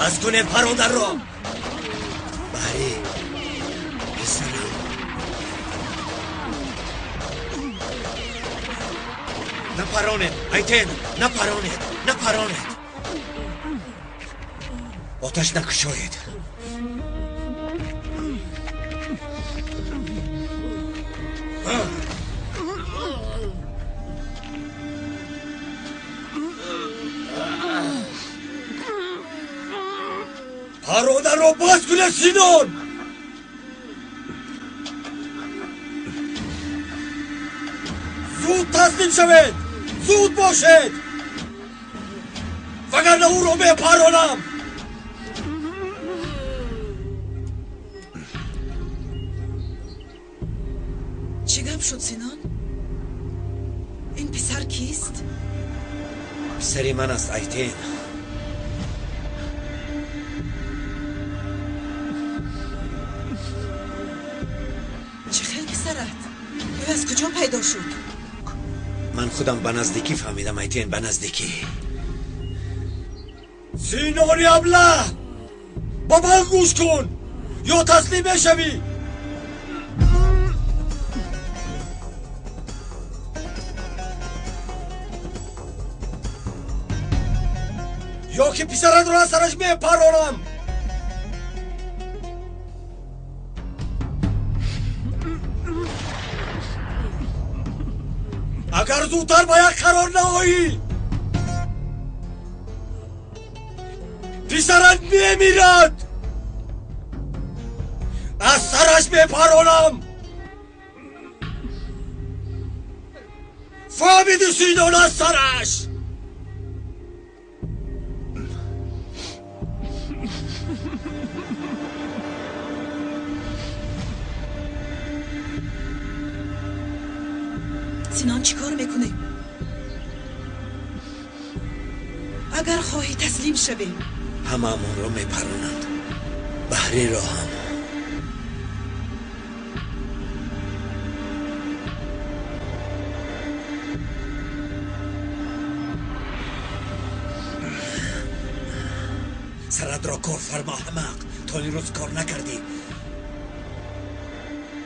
Бас кунед паронданро. Баҳрӣ, писарам. Напаронед, Айтен, напаронед, напаронед. Оташ накушоед. Пародарро бас кунед, Синон! Зуд таслим шавед! Зуд бошед! Вагарна ӯро мепаронам! Чӣ гап шуд, Синон? Ин писар кист? Писари ман аст, Айтен. Чӣ хел писарат? Ӯ аз куҷо пайдо шуд? Ман худам ба наздикӣ фаҳмидам, Айтен, ба наздикӣ. Синони аблаҳ! Ба ман гӯш кун, ё таслим мешавӣ! Ё ки писаратро аз сараш мепаронам! Агар зудтар ба як қарор наоӣ, писарат мемирад! Аз сараш мепаронам! Фаҳмидӣ, Синон, аз сараш! Синон, чӣ кор мекунӣ? Агар хоҳӣ таслим шавем. Ҳамаамонро мепаронанд. Баҳриро ҳам. Саратро кор фармо, аҳмақ. То ин рӯз кор накардӣ.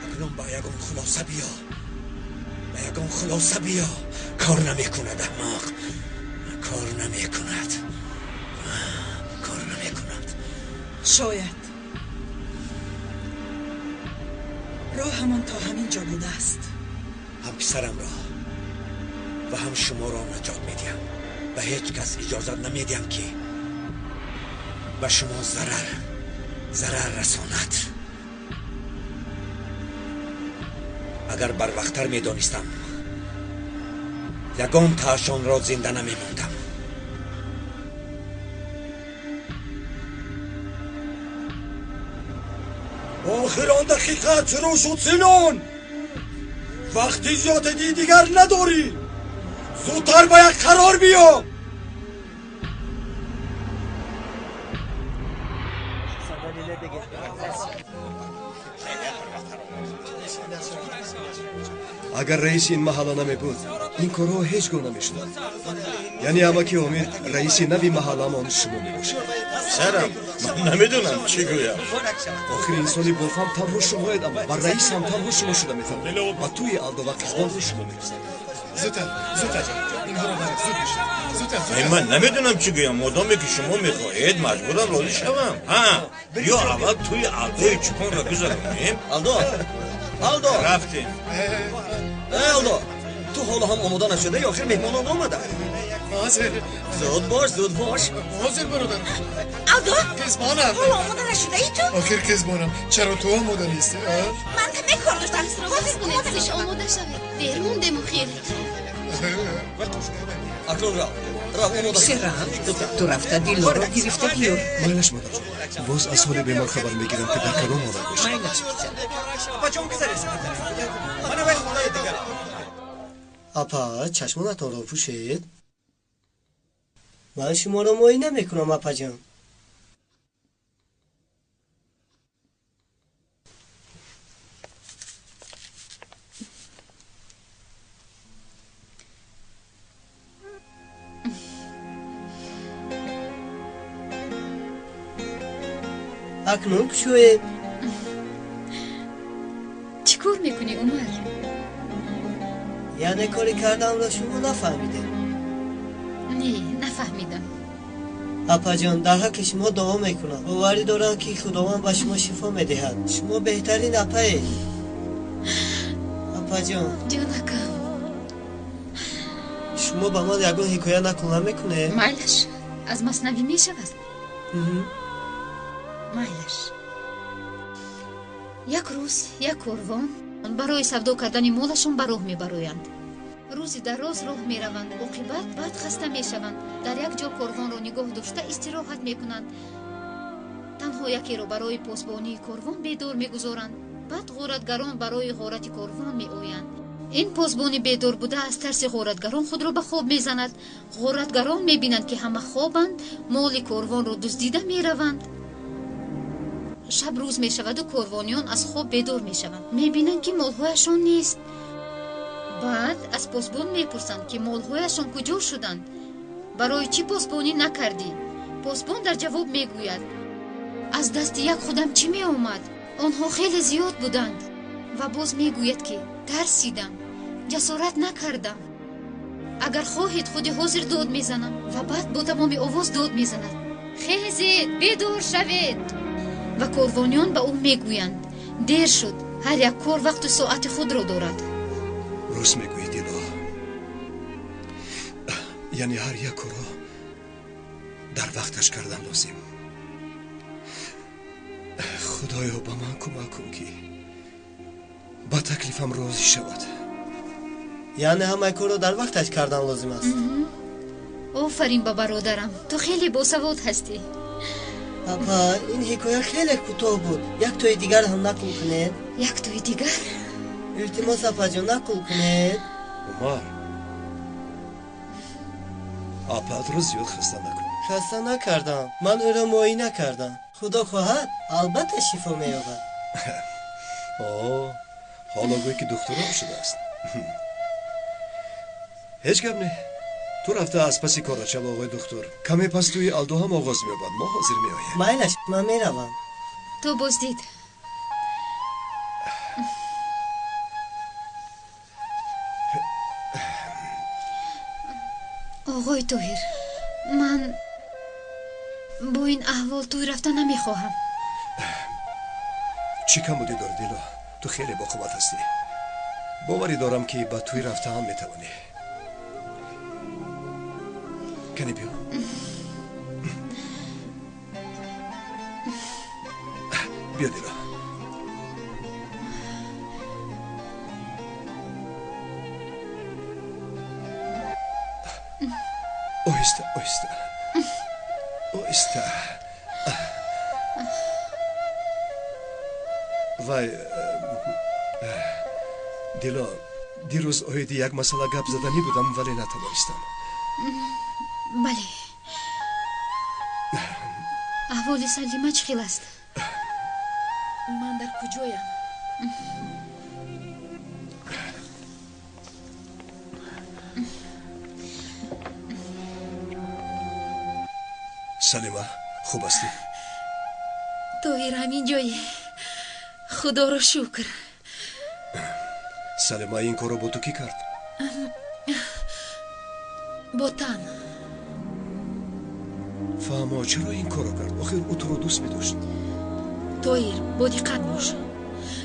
Акнун ба ягон хулоса биё. Ба ягон хулоса биё. Кор намекунад, аҳмақ. Кор намекунад. Кор намекунад. Шояд роҳамон то ҳамин ҷо будааст. Ҳам писарамро ва ҳам шуморо наҷот медиҳам. Ба ҳеҷ кас иҷозат намедиҳам, ки ба шумо зарар расонад. Агар барвақттар медонистам, ягон таашонро зинда намемондам. Охир он дақиқа шурӯъ шуд, Синон! Вақти зиёдатии дигар надорӣ! Зудтар ба як қарор биё! Агар раиси ин маҳалла намебуд, ин корҳо ҳеҷ гоҳ намешуданд. Яъне амаки Омид раиси нави маҳалламон шумо мебошед. Писарам, ман намедонам чӣ гӯям. Охир инсони бофаҳм танҳо шумоед, аммо ва раис ҳам танҳо шумо шуда метавонед. Ба тӯи Алдо ва Қизбонро шумо мерасед. Зудтар, зудтар, инҳоро баред, зуд бошед. Зудтар, зудтар. Ман намедонам чӣ гӯям. Модоме ки шумо мехоҳед, маҷбурам розӣ шавам. Ҳа, ё аввал тӯи Алдои чупонро гузаронем. Алдо, Алдо, рафтем. Э, Алдо, ту ҳоло ҳам омода нашуда, охир меҳмонон омада. Ҳозир. Зуд бош, зуд бош. Ҳозир, бародар. Алдо, Қизбонам. ҳоло омода нашудаи ту? Охир қизбонам, чаро ту омода нестӣ? А? Ман каме кор доштам. Ҳозир омода мешавам. Омода шавед. Дер мондему хел. Акнун рав, рав, омода шав. Писарам, ту рафта Дилоро гирифта биёр. Майлаш, модарҷон. Боз аз ҳоли бемор хабар мегирам, ки дар кадом ҳолат бошад. Майлаш, писарам. Апа, чашмонатонро пӯшед. Ман шуморо муоина мекунам, апаҷон. Акнун кушоед. Чӣ кор мекунӣ, Умар? Яъне коре кардамро шумо нафаҳмидед? Не, нафаҳмидам. Апаҷон, дар ҳаққи шумо дуо мекунам. Боварӣ дорам, ки Худованд ба шумо шифо медиҳад. Шумо беҳтарин апаед. Апаҷон. Ҷонакам. Шумо ба ман ягон ҳикоя нақл намекунед? Майлаш, аз Маснавӣ мешавад? Майлаш. Як рӯз як корвон барои савдо кардани молашон ба роҳ мебароянд. Рӯзи дароз роҳ мераванд, оқибат баъд хаста мешаванд. Дар як ҷо корвонро нигоҳ дошта истироҳат мекунанд. Танҳо якеро барои посбонии корвон бедор мегузоранд. Баъд ғоратгарон барои ғорати корвон меоянд. Ин посбони бедор буда аз тарси ғоратгарон худро ба хоб мезанад. Ғоратгарон мебинанд, ки ҳама хобанд, моли корвонро дуздида мераванд. Шаб рӯз мешаваду корвониён аз хоб бедор мешаванд. Мебинанд, ки молҳояшон нест. Баъд аз посбон мепурсанд, ки молҳояшон куҷо шуданд. Барои чӣ посбонӣ накардӣ? Посбон дар ҷавоб мегӯяд: аз дасти як худам чӣ меомад? Онҳо хеле зиёд буданд. Ва боз мегӯяд, ки тарсидам, ҷасорат накардам. Агар хоҳед, худи ҳозир дод мезанам. Ва баъд бо тамоми овоз дод мезанад: хезед, бедор шавед! Ва корвониён ба ӯ мегӯянд: дер шуд, ҳар як кор вақту соати худро дорад. Рост мегӯӣ, Дило. Яъне ҳар як корро дар вақташ кардан лозим. Худоё, ба ман кӯмак кун, ки ба таклифам розӣ шавад. Яъне ҳамаи корро дар вақташ кардан лозим аст. Офарин ба бародарам, ту хеле босавод ҳастӣ. Апа, ин ҳикоя хеле кӯтоҳ буд. Як тои дигар ҳам нақл кунед. Як тои дигар? Илтимос, апаҷон, нақл кунед. Умар, апаатро зиёд хаста накун. Хаста накардам, ман ӯро муоина кардам. Худо хоҳад, албатта шифо меёбад. О, ҳоло гӯй, ки духтурам шудааст. Ҳеҷ гап не. Ту рафта аз паси корат шав, оғои духтур. Каме пас тӯи Алдо ҳам оғоз меёбад. Мо ҳозир меоем. Майлаш, ман меравам. То боздид. Оғои Тоҳир, ман бо ин аҳвол тӯй рафта намехоҳам. Чӣ камбудӣ дорӣ, Дило? Ту хеле боқувват ҳастӣ. Боварӣ дорам, ки ба тӯй рафта ҳам метавонӣ. Кани биё. Биё, Дило. Оҳиста, оҳиста, оҳиста. Вай, Дило, дирӯз оиди як масъала гап заданӣ будам, вале натавонистам. Бале. Аҳволи Салима чӣ хел аст? Ман дар куҷоям? Салима, хуб ҳастӣ? Тоҳир, ҳамин ҷое. Худоро шукр. Салима, ин корро бо ту кӣ кард? Ботан. Фаҳмо, чаро ин корро кард? Охир ӯ туро дӯст медошт. Тоҳир, бодиққат бош.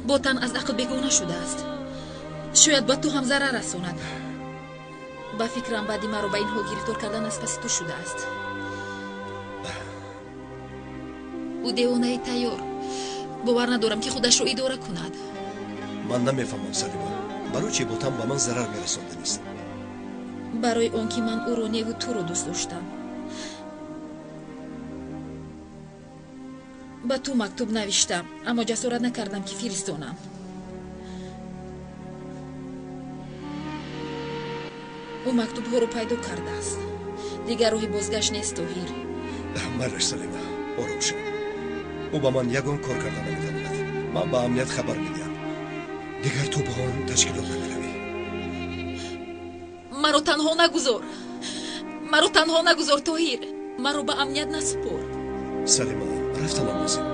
Ботан аз ақл бегона шудааст. Шояд ба ту ҳам зарар расонад. Ба фикрам, баъди маро ба ин ҳол гирифтор кардан аз паси ту шудааст. Ӯ девонаи тайёр. Бовар надорам, ки худашро идора кунад. Ман намефаҳмам, Салима, барои чӣ Ботан ба ман зарар мерасонданист? Барои он ки ман ӯро неву туро дӯст доштам. Ба ту мактуб навиштам, аммо ҷасорат накардам, ки фиристонам. Ӯ мактубҳоро пайдо кардааст. Дигар роҳи бозгашт нест, Тоҳир. Майлаш, Салима, ором шав. Ӯ ба ман ягон кор карда наметавонад. Ман ба амният хабар медиҳам. Дигар ту ба он ташкилот намеравӣ. Маро танҳо нагузор. Маро танҳо нагузор, Тоҳир. Маро ба амният насупор. Салима, рафтанам лозим.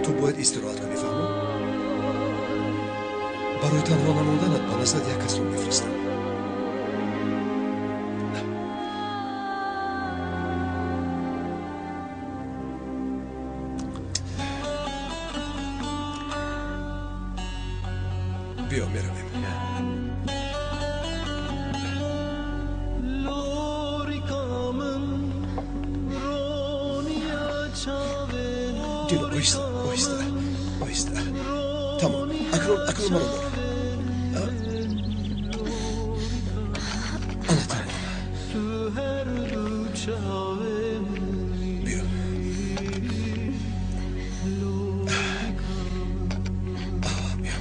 Ту бояд истироҳат кунӣ, фаҳмо? Барои танҳо намонданат ба наздат як касро мефиристам. Биё, меравем. Дило, оҳиста, оҳиста, оҳиста. Тамом, акнун, акнун маро бор. Ана тамом. Биё.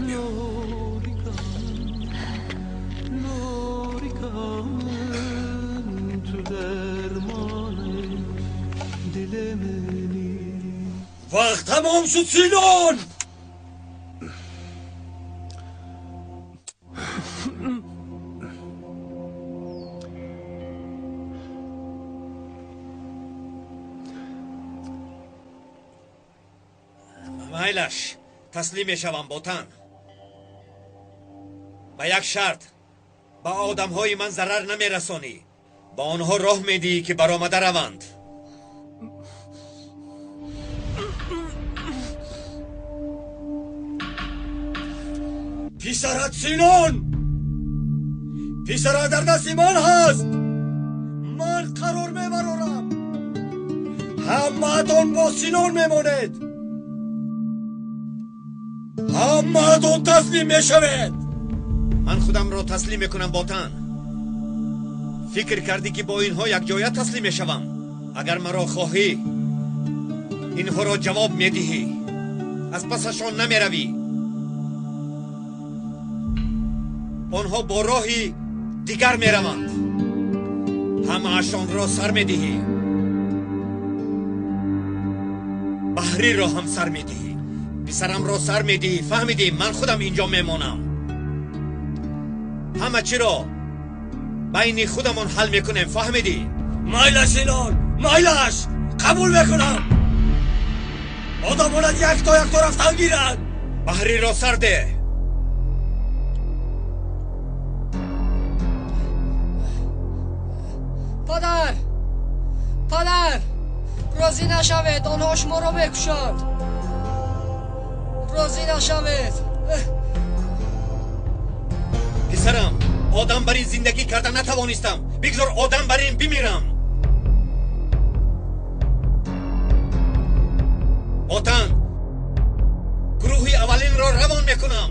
Биё, биё. Вақт тамом шуд, Синон! Майлаш, таслим мешавам, ботан. Ба як шарт: ба одамҳои ман зарар намерасонӣ, ба онҳо роҳ медиҳӣ, ки баромада раванд. Писарат Синон! Писарат дар дасти ман ҳаст! Ман қарор мебарорам! Ҳамаатон бо Синон мемонед! Ҳамаатон таслим мешавед! Ман худамро таслим мекунам, ботан. Фикр кардӣ, ки бо инҳо якҷоя таслим мешавам? Агар маро хоҳӣ, инҳоро ҷавоб медиҳӣ. Аз пасашон намеравӣ. Онҳо бо роҳи дигар мераванд. Ҳамаашонро сар медиҳӣ. Баҳриро ҳам сар медиҳӣ. Писарамро сар медиҳӣ. Фаҳмидӣ? Ман худам инҷо мемонам. Ҳама чиро байни худамон ҳал мекунем. Фаҳмидӣ? Майлаш, Синон, майлаш! Қабул мекунам. Одамонат якто якто рафтан гиранд. Баҳриро сар деҳ. Падар! Падар! Розӣ нашавед, онҳо шуморо мекушанд. Розӣ нашавед. Писарам, одам бар ин зиндагӣ карда натавонистам. Бигзор одам бар ин бимирам. Ботан, гурӯҳи аввалинро равон мекунам.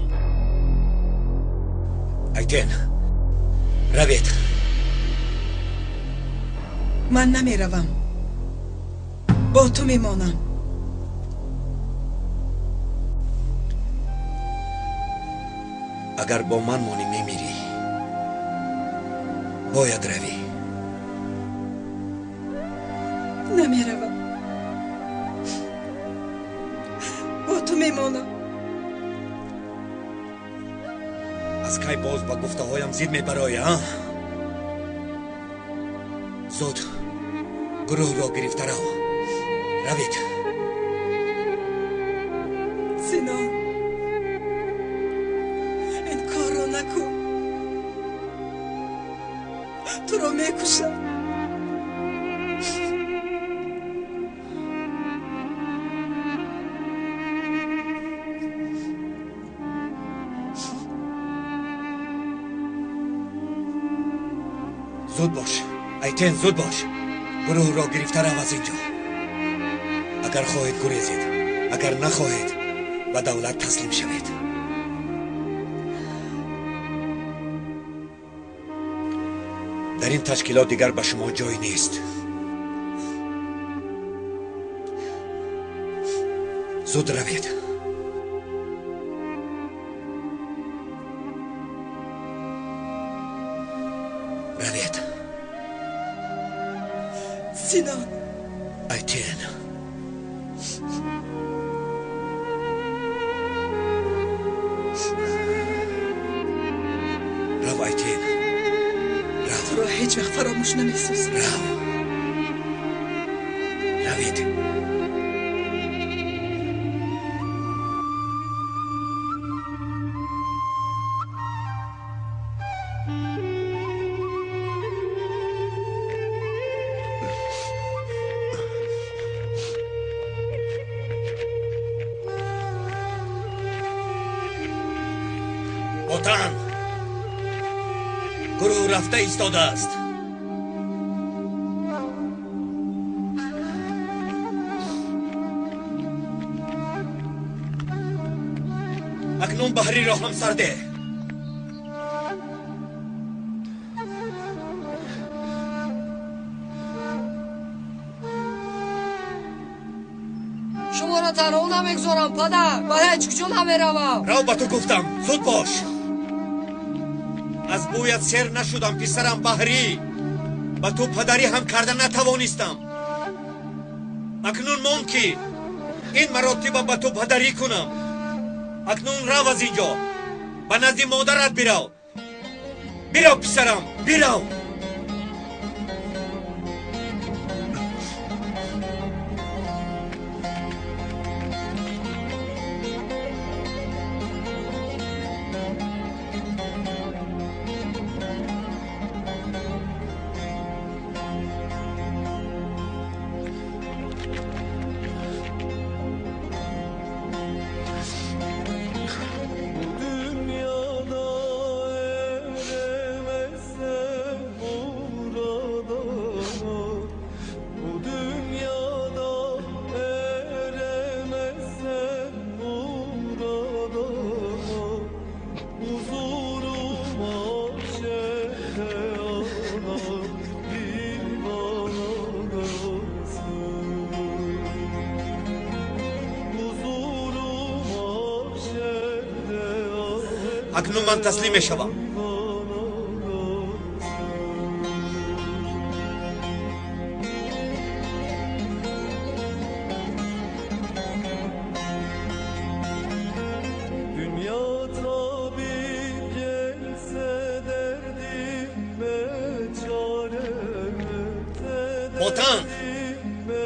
Айтен, равед. Ман намеравам. Бо ту мемонам. Агар бо ман монӣ, мемирӣ. Бояд равӣ. Намеравам. Бо ту мемонам. Аз кай боз ба гуфтаҳоям зид мебароӣ, а? Зуд гурӯҳро гирифта рав. Равед. Синон, ин корро накун. Туро мекушам. Зуд бош, Айтен, зуд бош. Гурӯҳро гирифта рав аз инҷо. Агар хоҳед, гурезед, агар нахоҳед, ба давлат таслим шавед. Дар ин ташкилот дигар ба шумо ҷой нест. Зуд равед. Равед. Синон. Айтен. Рав, Айтен. Рав. Туро ҳеҷ вақт фаромӯш намесозам. Рав. Равед. Ботан гурӯҳ рафта истодааст. Акнун Баҳриро ҳам сарде. Шуморо танҳо намегузорам, падар. Ба ҳеҷ куҷо намеравам. Рав, ба ту гуфтам, зуд бош. Аз бӯят сер нашудам, писарам Баҳрӣ. Ба ту падарӣ ҳам карда натавонистам. Акнун монд ки ин маротиба ба ту падарӣ кунам. Акнун рав аз ин ҷо, ба назди модарат бирав. Бирав, писарам, бирав. Акнун ман таслим мешавам. Ботан,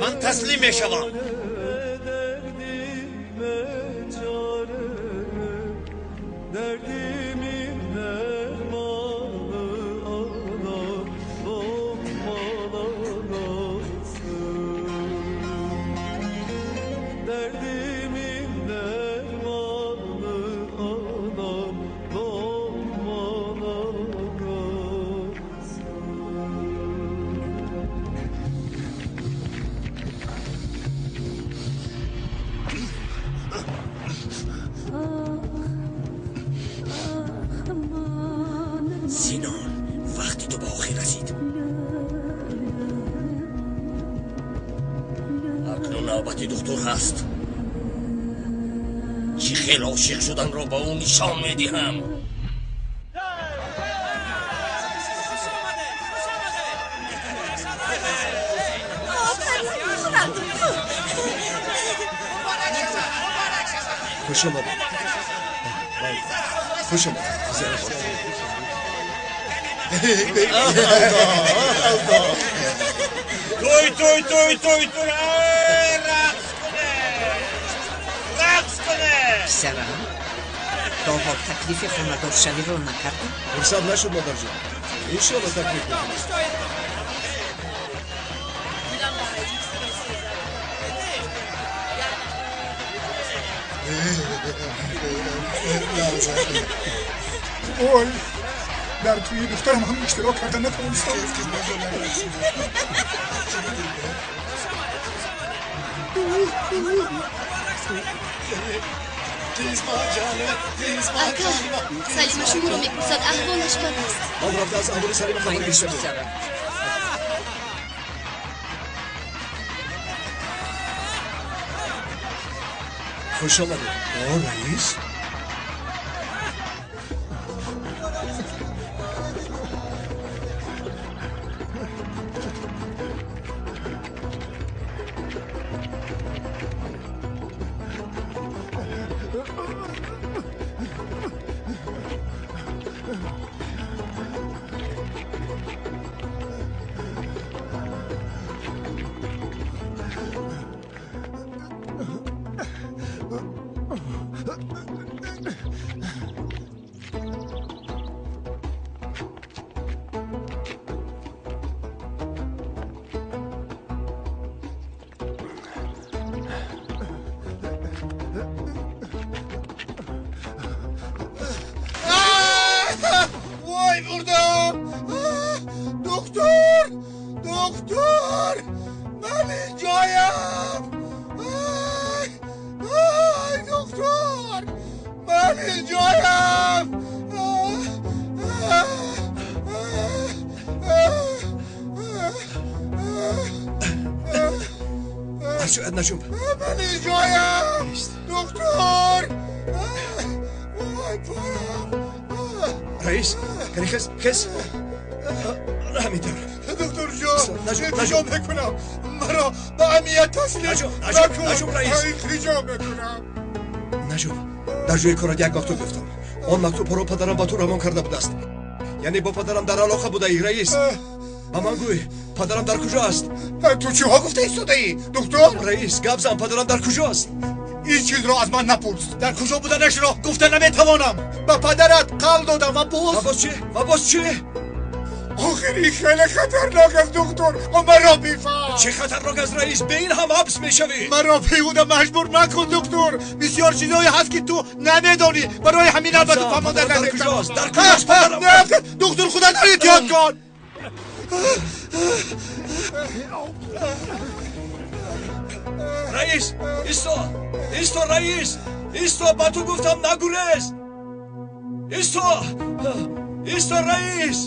ман таслим мешавам. Синон, вақти ту ба охир расид. Акнун навбати духтур ҳаст. Чӣ хел ошиқ шуданро ба ӯ нишон медиҳам. Хуш омадед. Хуш омадед. Той, той, той, той, той, рақс куне, рақс куне. Писарам, то ҳол таклифи хонадоршавиро накардӣ? Фурсат нашуд, модарҷон. Иншоалло таклиф мекунем. Ой, дар тӯи духтарам ҳам иштирок карда натавонистам. Ака, Салима шуморо мепурсад, аҳволаш бад аст. Ман рафта аз аҳволи Салима хабар гирифта меоям. Хуш омадед. О, раис. Доктор, ман инҷоям. Ай, ай, доктор, ман инҷоям. Шояд наҷуб. Ман инҷоям. Доктор. Вой, поям. Раис, кани хез, хез. Ҳамин тавр. Доктор ҷон, илтиҷо мекунам. Маро ба амният таслим накун. Наҷуб, раис. Илтиҷо мекунам. Наҷуб, дар ҷои корат як мактуб ёфтам. Он мактубҳоро падарам ба ту равон карда будааст. Яъне бо падарам дар алоқа будаӣ, раис. Ба ман гӯй, падарам дар куҷо аст? Ту чиҳо гуфта истодаӣ, доктор? Раис, гап зан, падарам дар куҷо аст? Ин чизро аз ман напурс. Дар куҷо буданашро гуфта наметавонам. Ба падарат қавл додам ва боз. Ва боз чӣ? Ва боз чӣ? Охир ин хеле хатарнок аст, доктор. Маро бифаҳм. Чӣ хатарнок аст, раис? Бе ин ҳам ҳабс мешавӣ. Маро беҳуда маҷбур накун, доктор. Бисёр чизҳое ҳаст, ки ту намедонӣ. Барои ҳамин ба ту фаҳмонда Дар куҷост? Дар куҷост падарам? Доктор, худатро эҳтиёт кун. Раис, исто, исто, раис, исто, ба ту гуфтам нагурез. Исто, исто, раис.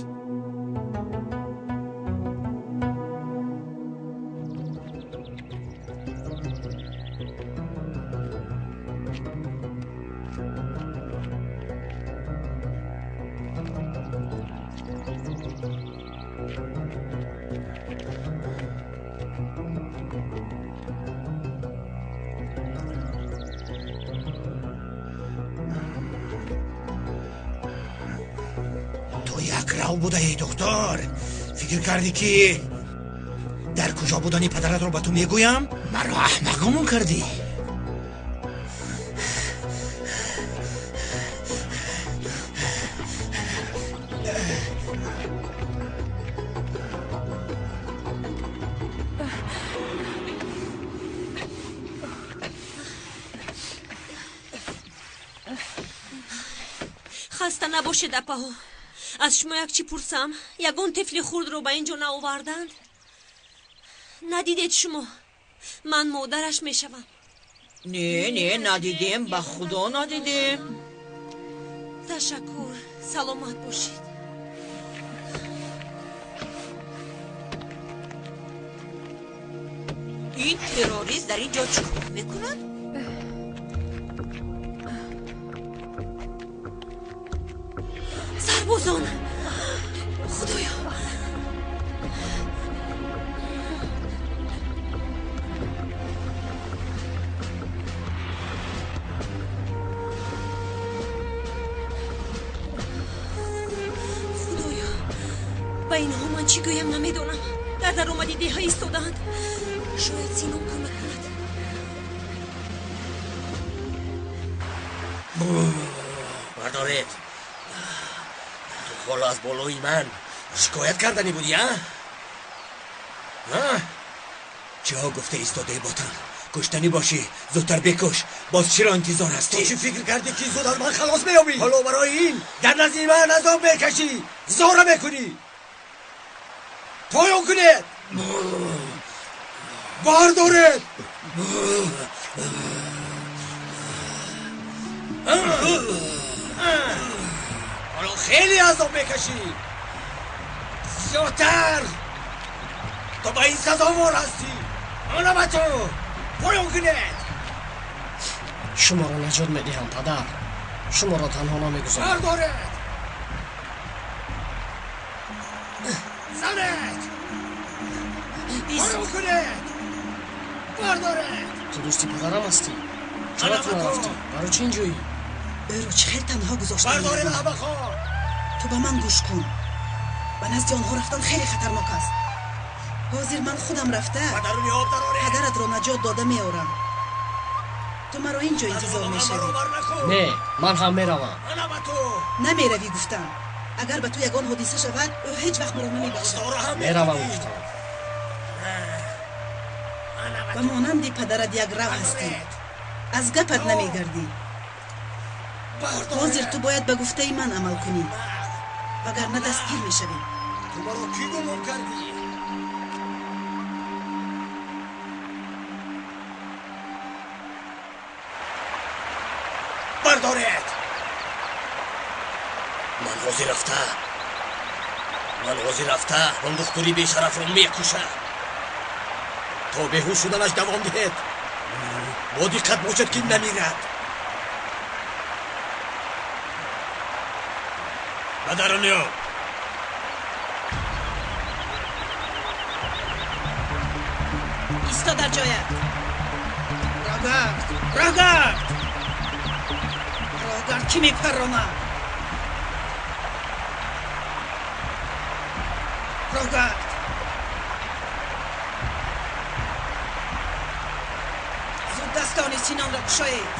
Якрав будаӣ, доктор. Фикр кардӣ, ки дар куҷо будани падаратро ба ту мегӯям? Маро аҳмақ гумон кардӣ. Хаста набошед, апаҳо. Аз шумо як чӣ пурсам? Ягон тифли хурдро ба ин ҷо наоварданд? Надидед шумо? Ман модараш мешавам. Не, не, надидем, ба худо надидем. Ташаккур, саломат бошед. Ин террорист дар ин ҷо чӣ кор мекунад? Сарбозон! Худоё! Худоё! Ба инҳо ман чӣ гӯям намедонам. Дар даромади деҳа истодаанд. Шояд Сином кӯмак кунад. Бардоред. Ҳоло аз болои ман шикоят карданӣ будӣ, а? Чиҳо гуфта истодаи, ботан? Куштанӣ бошӣ, зудтар бикуш. Боз чиро интизор ҳастӣ? Ту чӣ фикр кардӣ, ки зуд аз ман халос меёбӣ? Ҳоло барои ин дар назди ман азоб мекашӣ, зора мекунӣ. Поён кунед, бардоред. Ҳоло хеле азоб мекашӣ, зиёдтар. Ту ба ин сазовор ҳастӣ. Ана ба ту, поён кунед. Шуморо наҷот медиҳам, падар. Шуморо танҳо намегузорам. Бардоред, занед, поён кунед, бардоред. Ту дӯсти падарам ҳастӣ. Чаро ту нарафтӣ? Барои чӣ инҷоӣ? Ӯро чӣ хел танҳо гузоштан? Бардоред, аҳмақҳо. Ту ба ман гӯш кун. Ба назди онҳо рафтан хеле хатарнок аст. Ҳозир ман худам рафта Ба даруни об дароред. падаратро наҷот дода меорам. Ту маро ин ҷо интизор мешавӣ. Не, ман ҳам меравам. Ана ба ту. Намеравӣ гуфтам. Агар ба ту ягон ҳодиса шавад, ӯ ҳеҷ вақт маро намебахшад. Меравам гуфтам. Ба монанди падарат як рав ҳастӣ. Аз гапат намегардӣ. Ҳозир ту бояд ба гуфтаи ман амал кунӣ, вагарна дастгир мешавӣ. Ту маро кӣ гумон кардӣ? Бардоред. Ман ҳозир рафта он духтури бешарафро мекушам. То беҳуш шуданаш давом диҳед. Бо диққат бошед, ки намирад. Ба дарун ё. Исто дар ҷоят. Рогард, Рогард, Рогард, ки мепарронам? Рогард, зуд дастони Синонро кушоед.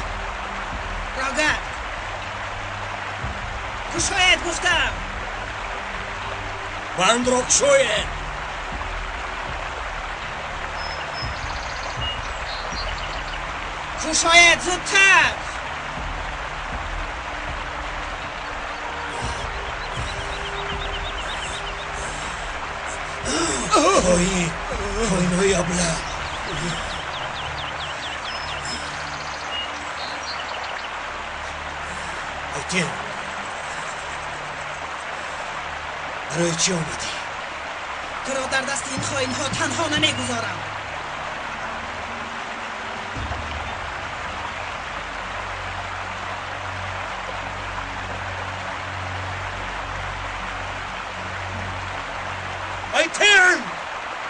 Рогард, кушоед гуфтам. Бандро кушоед. Кушоед зудтар. Хоин, хоинҳои абла. Айтин, барои чӣ омадӣ? Туро дар дасти ин хоинҳо танҳо намегузорам. Айтин,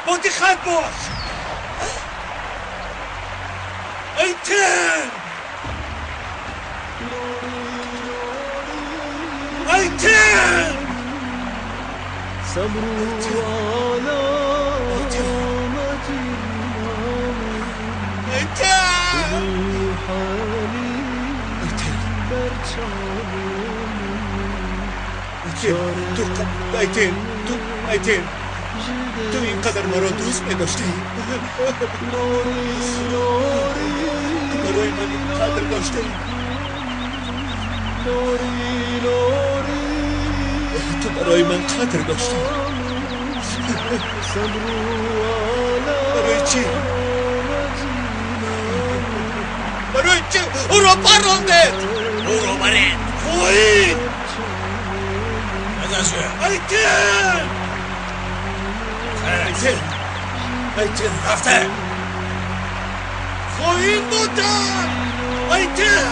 бо диққат бош. Айтин, Айтин. Айтин, ту, Айтин, ту ин қадар маро дӯст медоштӣ. Ту барои ман ин қадр доштӣ. Ту барои ман қадр доштӣ. Барои чӣ? Барои чӣ ӯро паррондед? Ӯро баред. Хоин! Айтин! Айтин! Айтин! Рафта! Хоин будам! Айтин!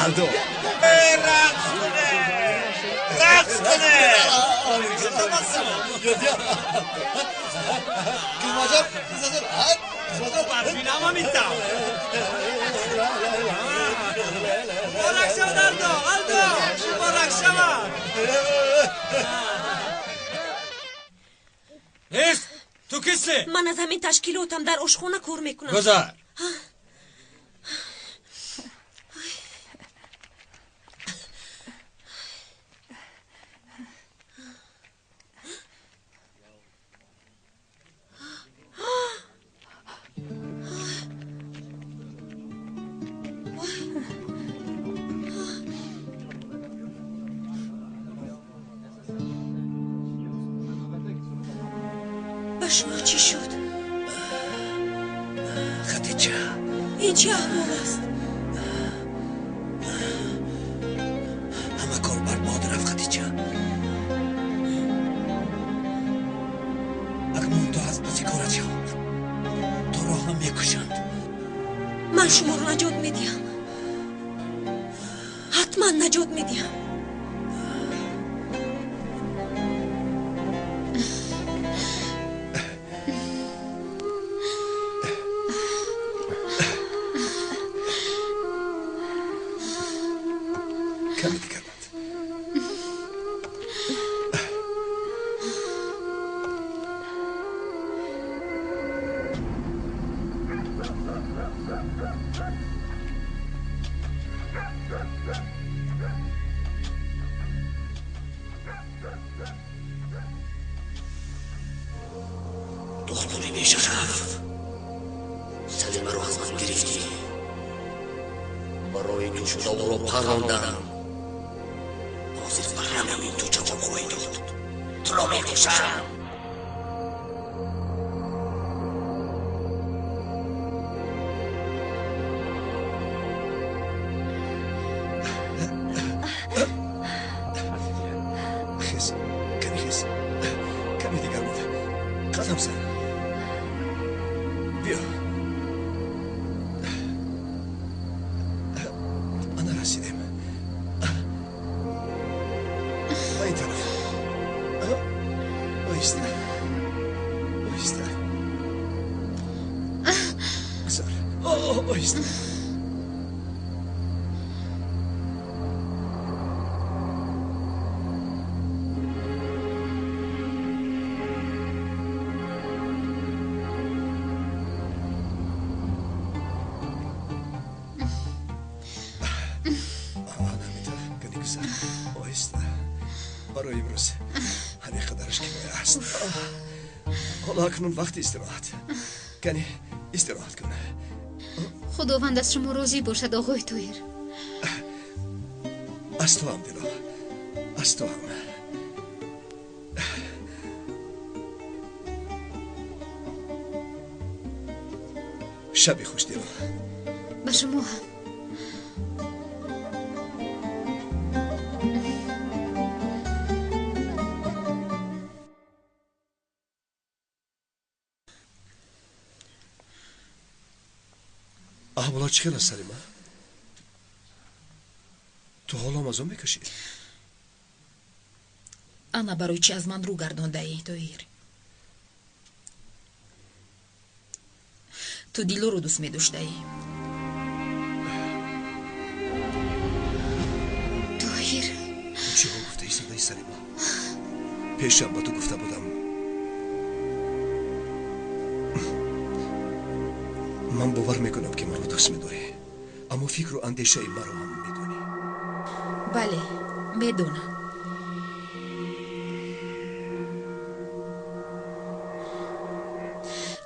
Алдо. Рақс куне! Муборак шавад, Алдо! Алдо! Муборак шавад! Нест! Ту кистӣ? Ман аз ҳамин ташкилотам, дар ошхона кор мекунам. Гузар. Ба шумо чӣ шуд? Хадича, Ин чӣ аҳвол аст? Ҳама кор барбод рафт, Хадича. Акнун ту аз паси корат шав. Туро ҳам мекушанд. Ман шуморо наҷот медиҳам. Ҳатман наҷот медиҳам. Каме дигар банд. Духтури бешараф, Салимаро аз ман гирифтӣ. Барои ту шуда ӯро парондам. Ҳозир ба ҳамин ту ҷавоб хоҳӣ дод. Туро мекушам. Хез, каме хез, каме дигар буд. Қадам зан. Биё. Ана расидем. Ба ин тараф. Оҳиста. Оҳиста. Гузар. Оҳиста. Оҳиста. Барои имрӯз ҳамин қадараш кифоя аст. Ҳоло акнун вақти истироҳат. Кани истироҳат кун. Худованд аз шумо розӣ бошад, оғои Тоҳир. Аз ту ҳам, Дило, аз ту ҳам. Шаби хуш, Дило. Ба шумо ҳам. Аҳволот чӣ хел аст, Салима? Ту ҳолам аз он мекашӣ? Ана барои чӣ аз ман рӯ гардондаӣ, Тоҳир? Ту Дилоро дӯст медоштаӣ. Тоҳир, ту чиҳо гуфта истодаӣ, Салима? Пешам ба ту гуфта будам. Ман бовар мекунам, ки маро дӯст медорӣ, аммо фикру андешаи маро ҳам медонӣ. Бале, медонам.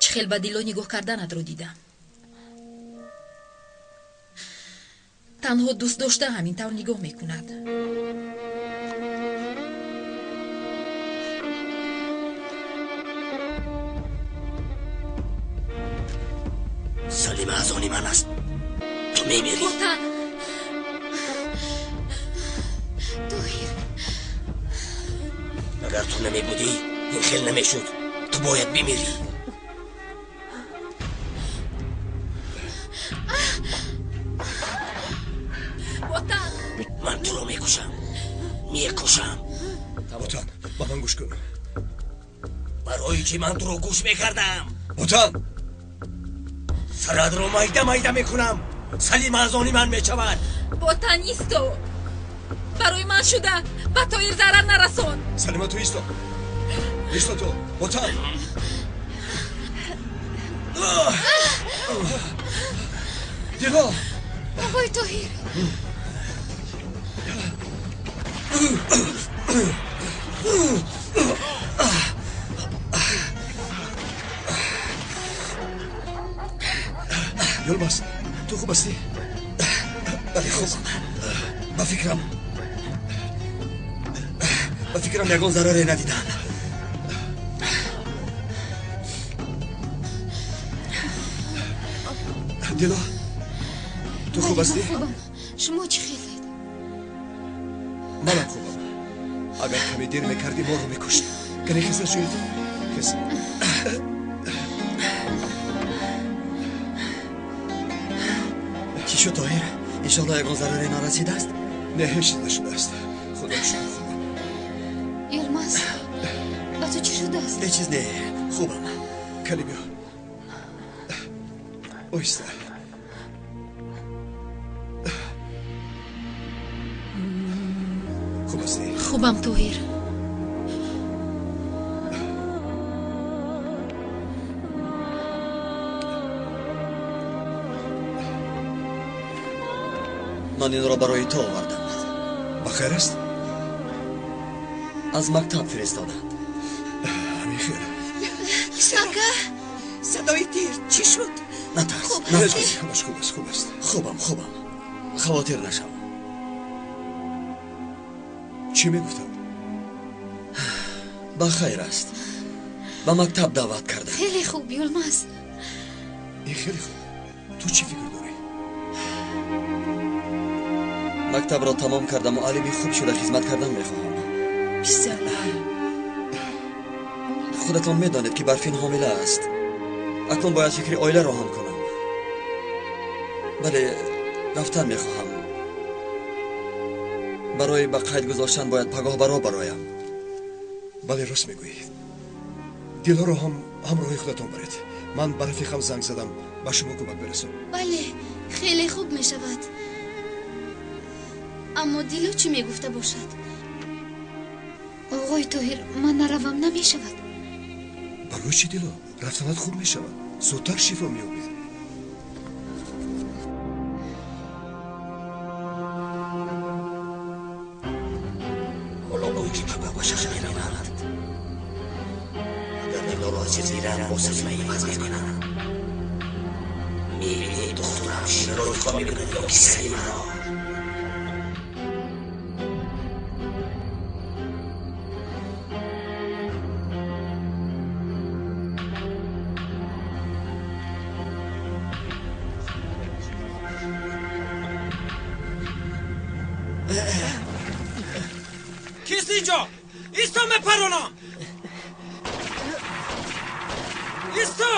Чӣ хел ба Дило нигоҳ карданатро дидам. Танҳо дӯст дошта ҳамин тавр нигоҳ мекунад. Салима аз они ман аст. Ту мемирӣ. Ботан! Тоҳир, Агар ту намебудӣ, ин хел намешуд. Ту бояд бимирӣ. Ботан! Ман туро мекушам. Мекушам. Ботан, ба ман гӯш кун. Барои чӣ ман туро гӯш мекардам? Ботан! Сарадро майда майда мекунам. Салима аз они ман мешавад. Ботан, исто! Барои ман шуда ба Тоҳир зарар нарасон. Салима, ту исто. Исто ту. Ботан! Дило! Оғои Тоҳир, Йолбас, ту хуб ҳастӣ? Бале, хубам. Ба фикрам ягон зараре надидам. Дило, ту хуб ҳастӣ? Хубам. Шумо чӣ хелед? Манам хубам. Агар каме дер мекардӣ, моро мекушт. Кане хез аз ҷоят. Хез. Чӣ шуд, Тоҳир? Иншоалло ягон зараре нарасидааст? Не, ҳеҷ чиз нашудааст. Худо шукр, хубам. Йилмаз, ба ту чӣ шудааст? Ҳеҷ чиз не, хубам. Кане биё. Оҳиста. Хуб ҳастӣ? Хубам, Тоҳир. Ман инро барои ту овардам. Ба хайр аст? Аз мактаб фиристоданд. Ҳамин хел. Ака, садои тир чӣ шуд? Натарс. Хуб Ҳеҷ ҳастӣ? чиз, ҳамаш хуб аст, хуб аст. Хубам, хубам. Хавотир нашав. Чӣ мегуфтанд? Ба хайр аст. Ба мактаб даъват карданд. Хеле хуб, Юлмаз. Ин хеле хуб. Ту чӣ фикр дорӣ? Мактабро тамом карда муаллими хуб шуда хизмат кардан мехоҳам. Писарам, Худатон медонед, ки Барфин ҳомила аст. Акнун бояд фикри оиларо ҳам кунам. Бале, рафтан мехоҳам. Барои ба қайд гузоштан бояд пагоҳ баро бароям. Бале, рост мегӯӣ. Дилоро ҳам ҳамроҳи худатон баред. Ман ба рафиқам занг задам, ба шумо кӯмак бирасонам. Бале, хеле хуб мешавад. Аммо Дило чӣ мегуфта бошад? Оғои Тоҳир, ман наравам намешавад. Барои чӣ, Дило? Рафтанат хуб мешавад. Зудтар шифо меёбед. Ҳоло ки ба бобашаш мераванд. Агар Дилоро асир гиранд, бо Салима иваз мекунанд. Мебинӣ, духтурам ширро интихоб мекунад ё ки Салимаро. Кист инҷо? Исто, мепаронам! Исто!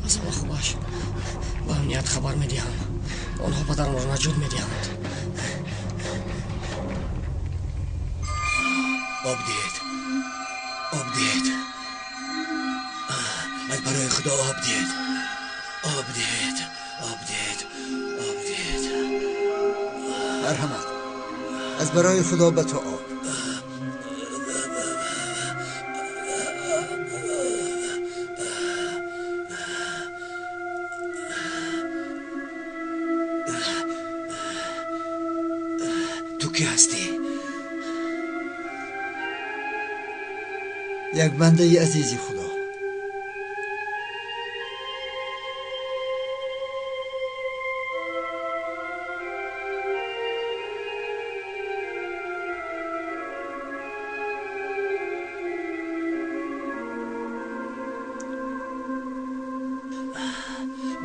Аз ҳама хубаш ба амният хабар медиҳам. Онҳо падарамро наҷот медиҳанд. Об диҳед, об диҳед, аз барои Худо об диҳед, об диҳед, об диҳед, об диҳед. Марҳамат, аз барои Худо ба ту об. Ту кӣ ҳастӣ? Як бандаи азизи Худо.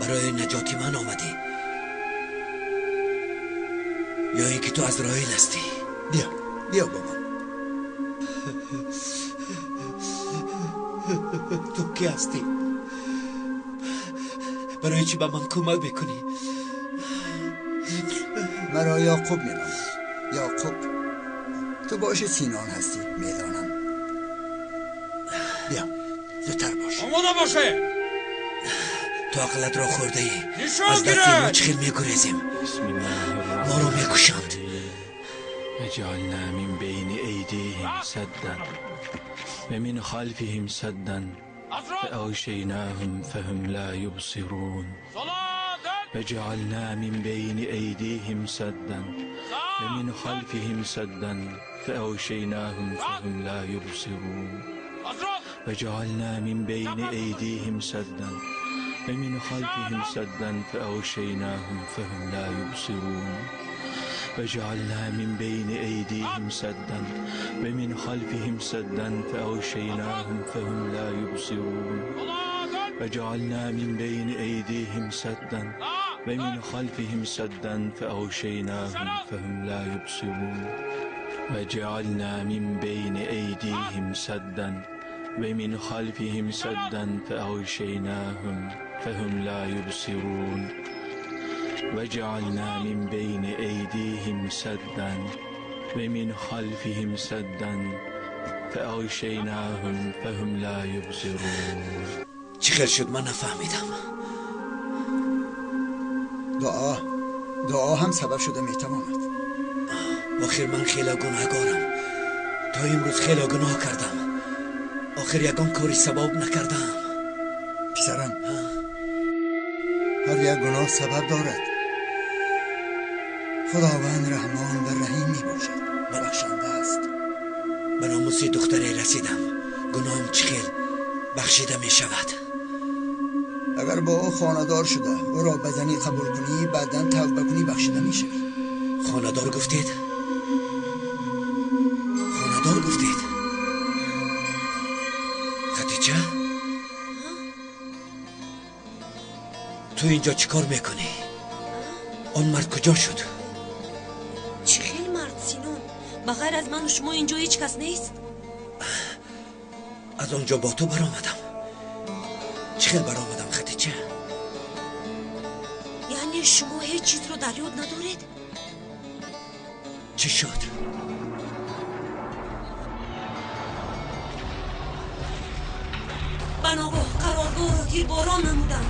Барои наҷоти ман омадӣ ё ин ки ту Азроил ҳастӣ? Биё, биё бо ман. Ту кӣ ҳастӣ? Барои чӣ ба ман кӯмак мекунӣ? Маро Яъқуб меноманд. Яъқуб. Ту боши Синон ҳастӣ, медонам. Биё, зудтар бош. Омода бошед! Ту ақлатро хӯрдаӣ. Нишон Аз дасти гиред! мо чӣ хел мегурезем? Моро мекушанд. وجعلنا من بين أيديهم سدا ومن خلفهم سدا فأغشيناهم فهم لا يبصرون. وجعلنا من بين أيديهم سدا ومن خلفهم سدا فأغشيناهم فهم لا يبصرون. وجعلنا من بين أيديهم سدا ومن خلفهم سدا فأغشيناهم فهم لا يبصرون. وجعلنا من بين أيديهم سدا ومن خلفهم سدا فأغشيناهم فهم لا يبصرون. وجعلنا من بين أيديهم سدا ومن خلفهم سدا فأغشيناهم فهم لا يبصرون. وجعلنا من بين أيديهم سدا ومن خلفهم سدا فأغشيناهم فهم لا يبصرون. وجعلنا من بين أيديهم سدا ومن خلفهم سدا فأغشيناهم فهم لا يبصرون. Чӣ хел шуд, ман нафаҳмидам. Дуо, дуо ҳам сабаб шуда метавонад. Охир ман хеле гунаҳгорам. То имрӯз хеле гуноҳ кардам. Охир ягон кори савоб накардам. Писарам, ҳар як гуноҳ сабаб дорад. Худованд Раҳмон ва Раҳим мебошад, бахшанда аст. Ба номуси духтаре расидам. Гуноҳам чӣ хел бахшида мешавад? Агар бо ӯ хонадор шуда, ӯро ба занӣ қабул кунӣ, баъдан тавба кунӣ, бахшида мешавӣ. Хонадор гуфтед? Хонадор гуфтед? Хатича? Ту инҷо чӣ кор мекунӣ? Он мард куҷо шуд? Чӣ хел мард, Синон? Ба ғайр аз ману шумо инҷо ҳеҷ кас нест? Аз он ҷо бо ту баромадам. Чӣ хел баромадам, Хатича? Яъне шумо ҳеҷ чизро дар ёд надоред? Чӣ шуд? Ба ногоҳ қароргоҳро тирборон намуданд.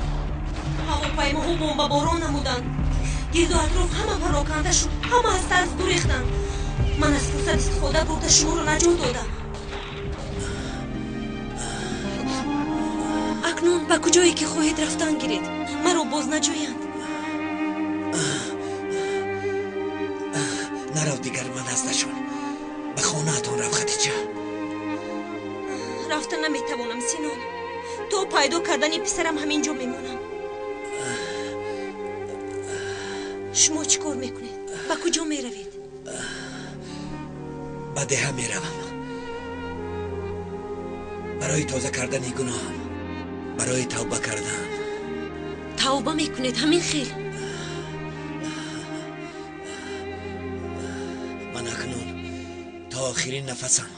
Ҳавопаймоҳо бомбаборон намуданд. Гирду атроф ҳама пароканда шуд, ҳама аз тарс гурехтанд. Ман аз фурсат истифода бурда шуморо наҷот додам. Акнун ба куҷое ки хоҳед рафтан гиред, маро боз наҷӯянд. Нарав дигар ман наздашон. Ба хонаатон рав, Хатича. Рафта наметавонам, Синон. То пайдо кардани писарам ҳамин ҷо мемонам. Шумо чӣ кор мекунед? Ба куҷо меравед? Ба деҳа меравам. Барои тоза кардани гуноҳам, барои тавба кардан. Тавба мекунед ҳамин хел? Ман акнун то охирин нафасам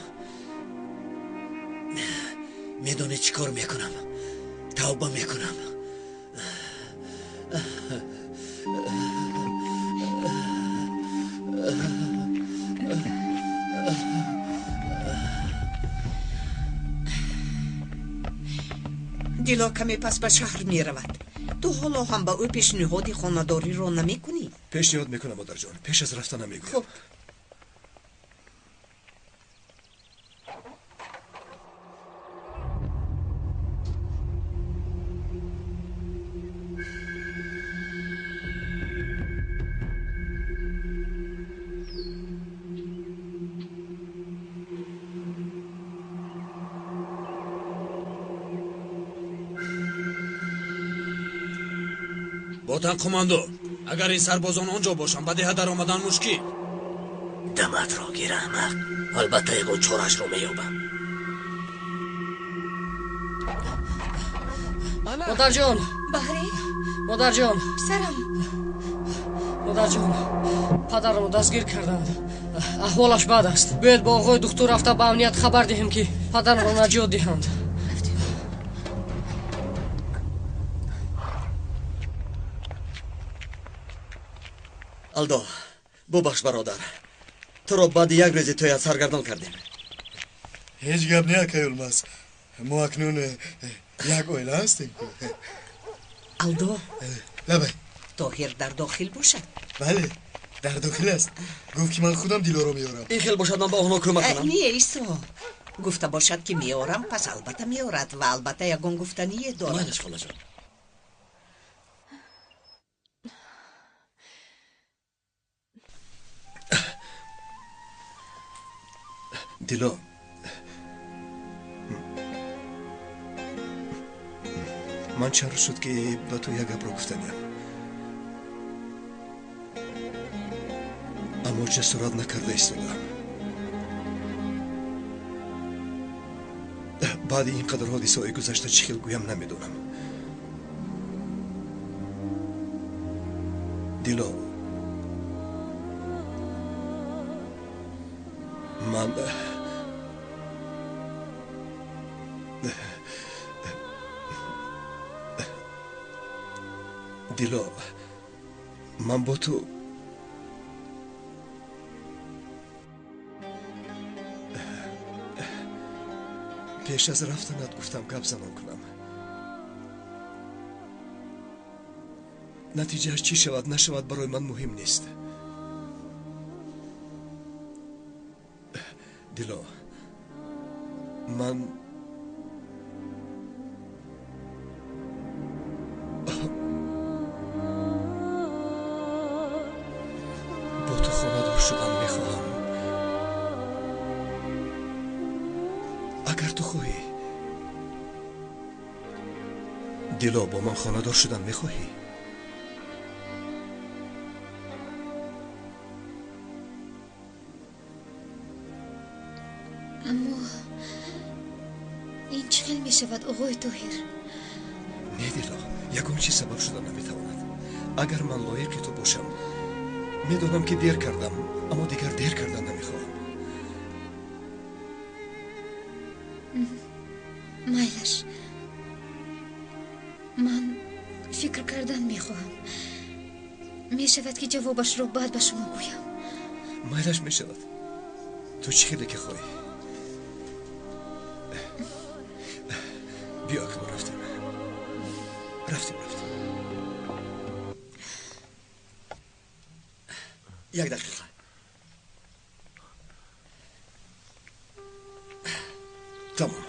медонед чӣ кор мекунам? Тавба мекунам. Дило каме пас ба шаҳр меравад. Ту ҳоло ҳам ба ӯ пешниҳоди хонадориро намекунӣ? Пешниҳод мекунам, модарҷон. Пеш аз рафтан намегӯям. Хуб. Ботан командо, агар ин сарбозон он ҷо бошанд, ба деҳа даромадан мушкил. Даматро гир, аҳмақ. Албатта ягон чораашро меёбам. Модарҷон! Баҳри? Модарҷон! Писарам! Модарҷон, падарамро дастгир карданд. Аҳволаш бад аст. Биёед бо оғои духтур рафта ба амният хабар диҳем, ки падарамро наҷот диҳанд. Алдо, бубахш, бародар. Туро баъди як рӯзи тӯят саргардон кардем. Ҳеҷ гап не, акай Улмаз. Мо акнун як оила ҳастем. Алдо. Лабай. Тоҳир дар дохил бошад? Бале, дар дохил аст. Гуфт, ки ман худам Дилоро меорам. Ин хел бошад, ман ба онҳо кӯмак кунам. Не, Исо. Гуфта бошад, ки меорам, пас албатта меорад ва албатта ягон гуфтание дорад. Майлаш, холаҷон. Дило, ман чанд рӯз шуд, ки ба ту як гапро гуфтаниям, аммо ҷасорат накарда истодаам. Баъди ин қадар ҳодисаҳои гузашта чӣ хел гӯям намедонам. Дило, ман Дило, ман бо ту пеш аз рафтанат гуфтам гап занон кунам. Натиҷааш чӣ шавад нашавад барои ман муҳим нест. Дило, ман бо ту хонадор шудан мехоҳам. Агар ту хоҳӣ. Дило, бо ман хонадор шудан мехоҳӣ? Аммо ин чӣ хел мешавад, оғои Тоҳир? Не, Дило, ягон чиз сабаб шуда наметавонад. Агар ман лоиқи ту бошам, медонам ки дер кардам, аммо дигар дер кардан намехоҳам. Майлаш, ман фикр кардан мехоҳам. Мешавад ки ҷавобашро баъд ба шумо гӯям. Майлаш, мешавад. Ту чӣ хеле ки хоҳӣ. Биё, акнун рафтем. Рафтем, рафтем. Як дақиқа. Тамом.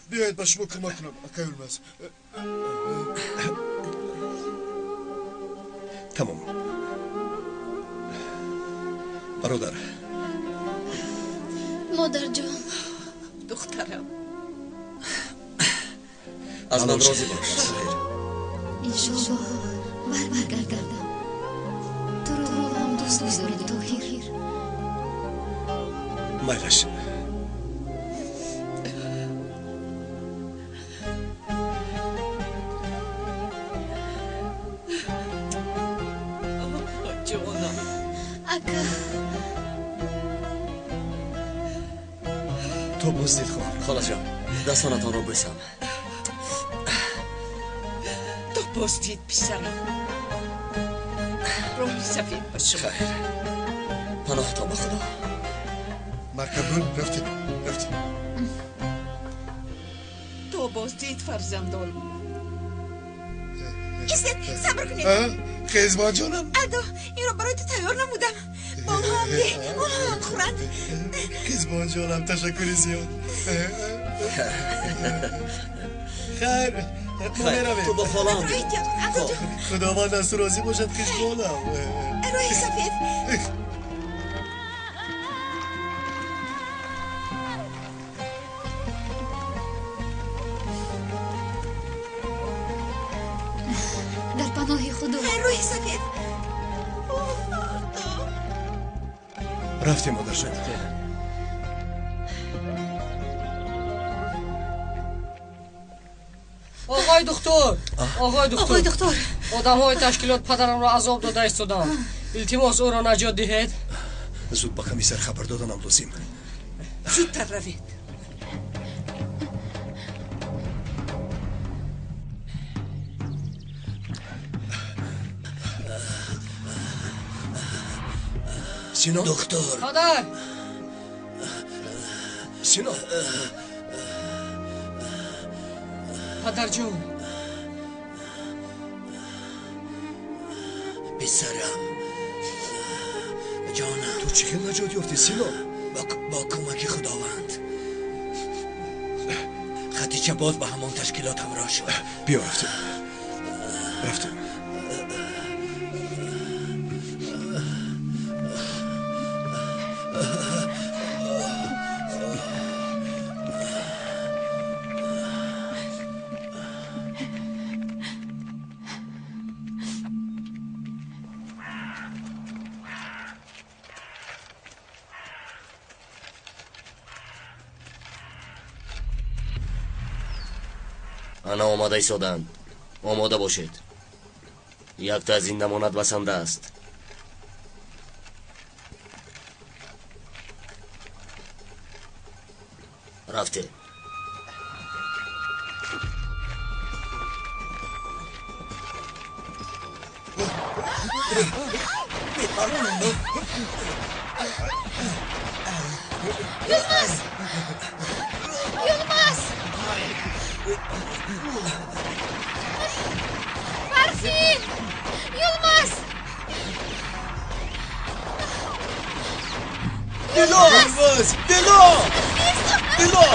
Биёед ба шумо кӯмак кунам, акай Улмаз. Тамом. Бародар. Модарҷон. Духтарам. Аз ман розӣ бош. Иншоаллоҳ бармегардам. Туро ҳам дӯст медорам, Тоҳир. Майлаш. Ҷонам. Ака. То боздид хоҳам. Холаҷон, дастонатонро бӯсам. То боздид, писарам. Роҳи сафед ба шумо. Хайр. Паноҳтон ба Худо. Маркабун, рафтем, рафтем. То боздид, фарзандон. Истед, сабр кунед. Хезмонҷонам. Алдо, инро барои ту тайёр намудам. Ба онҳо ҳам деҳ, онҳо ҳам хӯранд. Хизмонҷонам, ташаккури зиёд. Хайр, мо меравем. Ту бо холам. Роҳи эҳтиёт кун, Алдоҷон. Худованд аз ту розӣ бошад, хизмонам. Роҳи сафед. Дар паноҳи Худо. Роҳи сафед. Рафтем, модарҷон. Оғои духтур, оғои духтур, оғои духтур, одамҳои ташкилот падарамро азоб дода истоданд. Илтимос, ӯро наҷот диҳед. Зуд ба комиссар хабар доданам лозим. Зудтар равед. Сино? Доктор. Падар. Сино. Падарҷон. Писарам. Ҷонам. Ту чӣ хел наҷот ёфтӣ, Сино? Бо кӯмаки Худованд. Хадича боз ба ҳамон ташкилот ҳамроҳ шуд. Биё, рафтем. Рафтем. Ана омада истоданд. Омода бошед. Якта аз ин намонад басанда аст. Рафте. Yılmaz! Yılmaz! Дило! Дило! Дило!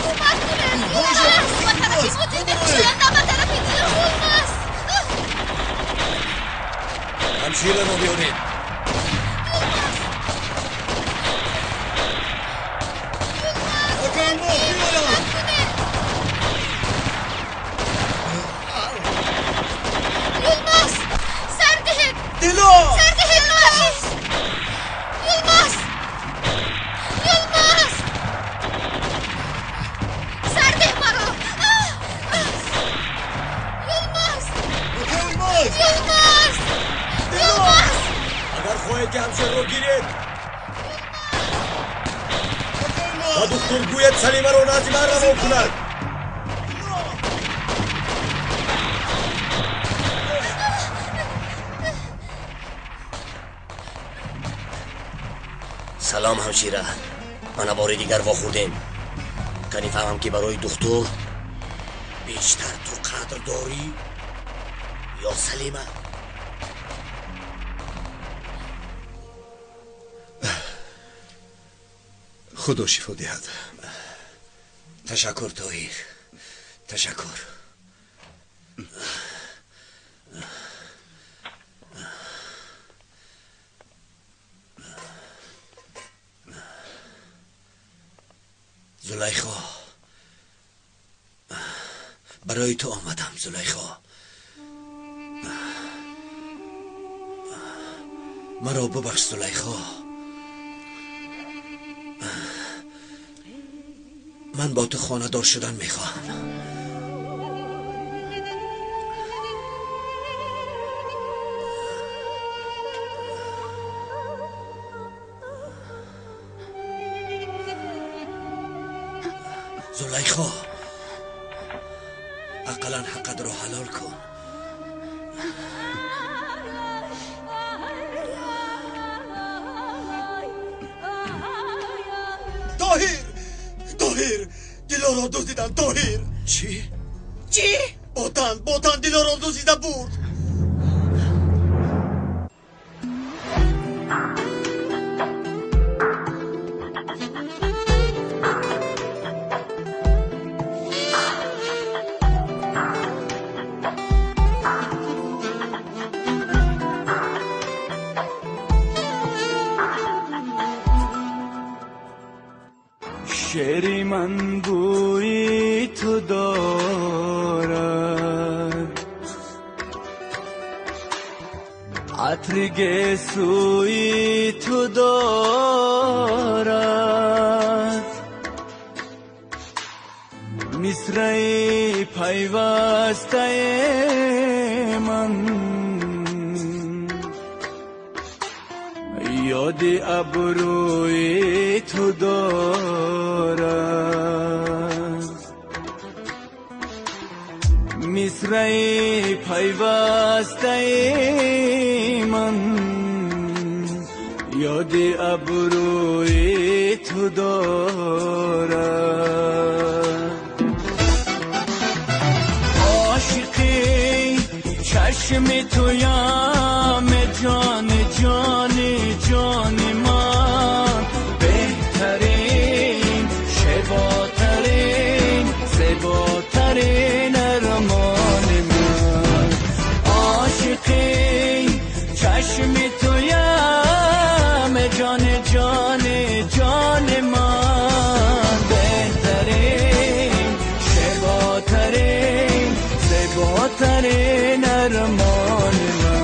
Кӯмак кунед! Ба тарафи мо дил мекушояд, на ба тарафи Дило! Гулмаз! Ҳамшираро биёред. Юлмаз! Сар диҳед! Дило! Сар диҳед, Юлмаз! Юлмаз! Юлмаз! Сар деҳ маро! Юлмаз! Юлмаз! Юлмаз! Юлмаз! Агар хоҳед ки ҳамширро гиред, ба духтур гӯяд Салимаро назди ман равон кунад. Салом, ҳамшира. Мана бори дигар вохӯрдем. Кани фаҳмам ки барои духтур бештар ту қадр дорӣ ё Салима? Худо шифо диҳад. Ташаккур, Тоҳир, ташаккур. Зулайхо, барои ту омадам. Зулайхо, маро бубахш. Зулайхо, ман бо ту хонадор шудан мехоҳам. Зулайхо, ақаллан ҳаққатро ҳалол кун. Тоҳир! Тоҳир! Дилоро дуздидан, Тоҳир! Чӣ? Чӣ? Ботан, Ботан Дилоро дуздида бурд. Шеъри ман бӯи ту дорад, атри гесӯи ту дорад, мисраи пайвастаи ман ёди абрӯи ту дорад, мисраи пайвастаи ман ёди абрӯи ту дорад. Ошиқи чашми туям, ҷони ҷони ҷони ман, беҳтарин, шеботарин, зеботарин армони ман. Ошиқи чашми туям, ҷони ҷони ҷони ман, беҳтарин, шеботарин, зеботарин армони ман.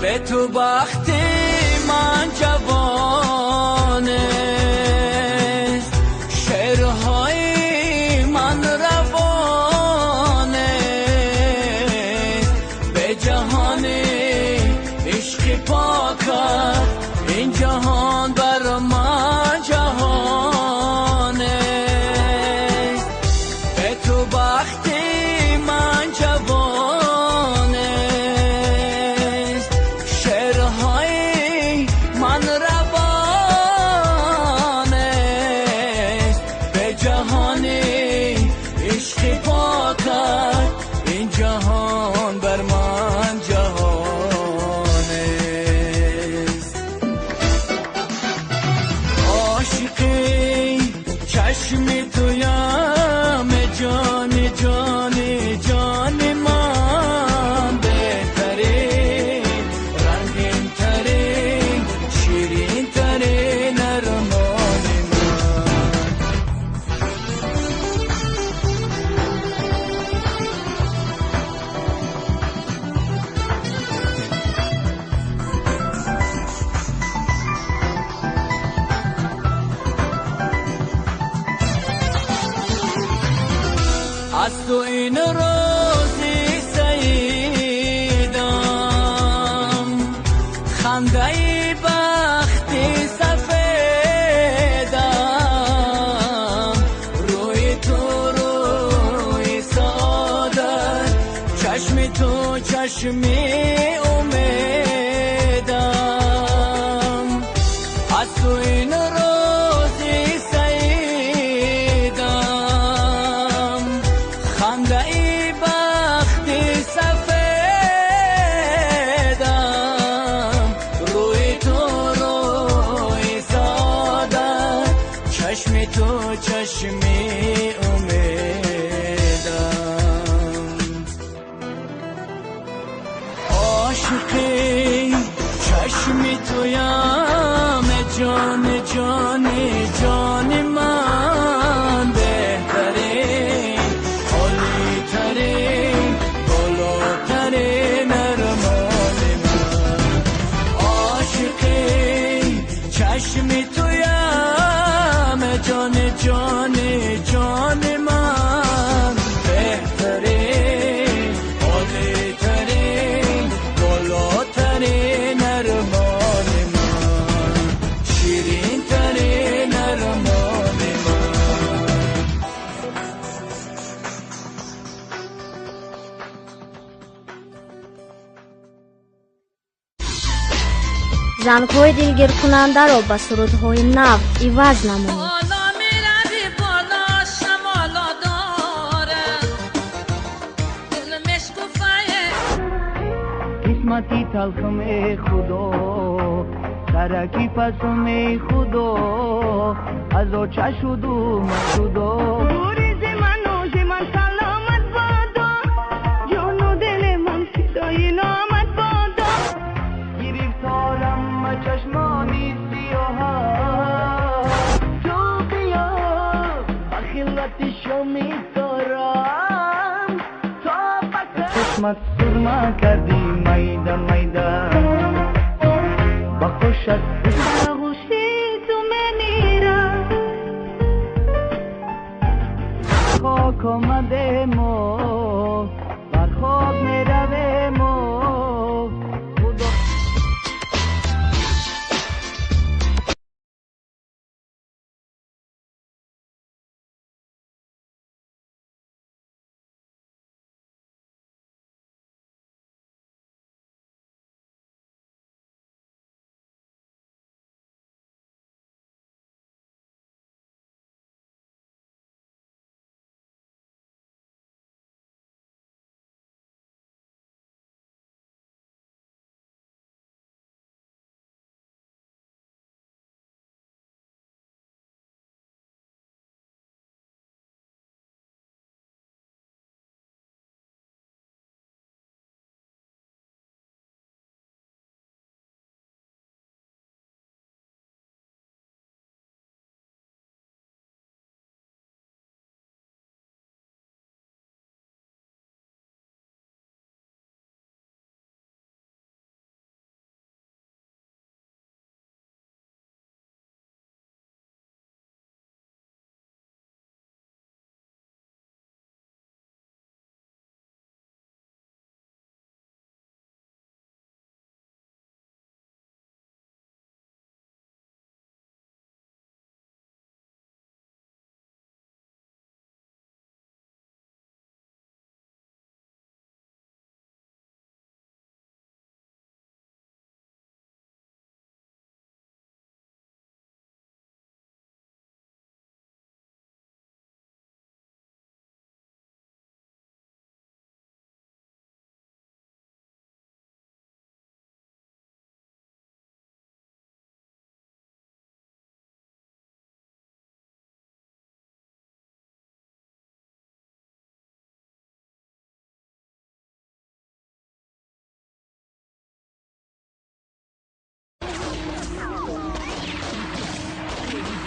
Бе ту бахти ман ҷавон аст, шеърҳои ман равон аст, бе ҷаҳони ишқи покат ин ҷаҳон бар ман ҷаҳон Хандаи бахти сафедам, рӯи ту рӯи саодат, чашми ту чашми умедам. Аз ту ин рӯзи саидам, хандаи бахти сафедам, рӯи ту рӯи саодат, чашми ту чашми умедам. Ошиқи чашми туям, ҷон ҷони ҷони ман, беҳтарин, олитарин, болотарин армони ман. Ошиқи чашми туям, ҷони ҷони ҷони ман, беҳтарин, олитарин, болотарин армони ман, ширинтарин армони ман. Зангҳои дилгиркунандаро ба сурудҳои нав иваз намоед. بالا میروی بالا شمالا داره دل مشکوفه. قسمتی تلخم خدا، سرکی پسم خدا، از آچه شدو مشدو. دوری ز من و ز من سلامت بادا، جان و دل من فدای نامت بادا. گرفتارم چشمانی سیاه، تو بیا با خلوت شامی دارم تا بسر. چشمت سرما کردی میده میده، با خوشت آغوشی تو میمیرم. خاک آمده ما بر خاک میرویم و خدا.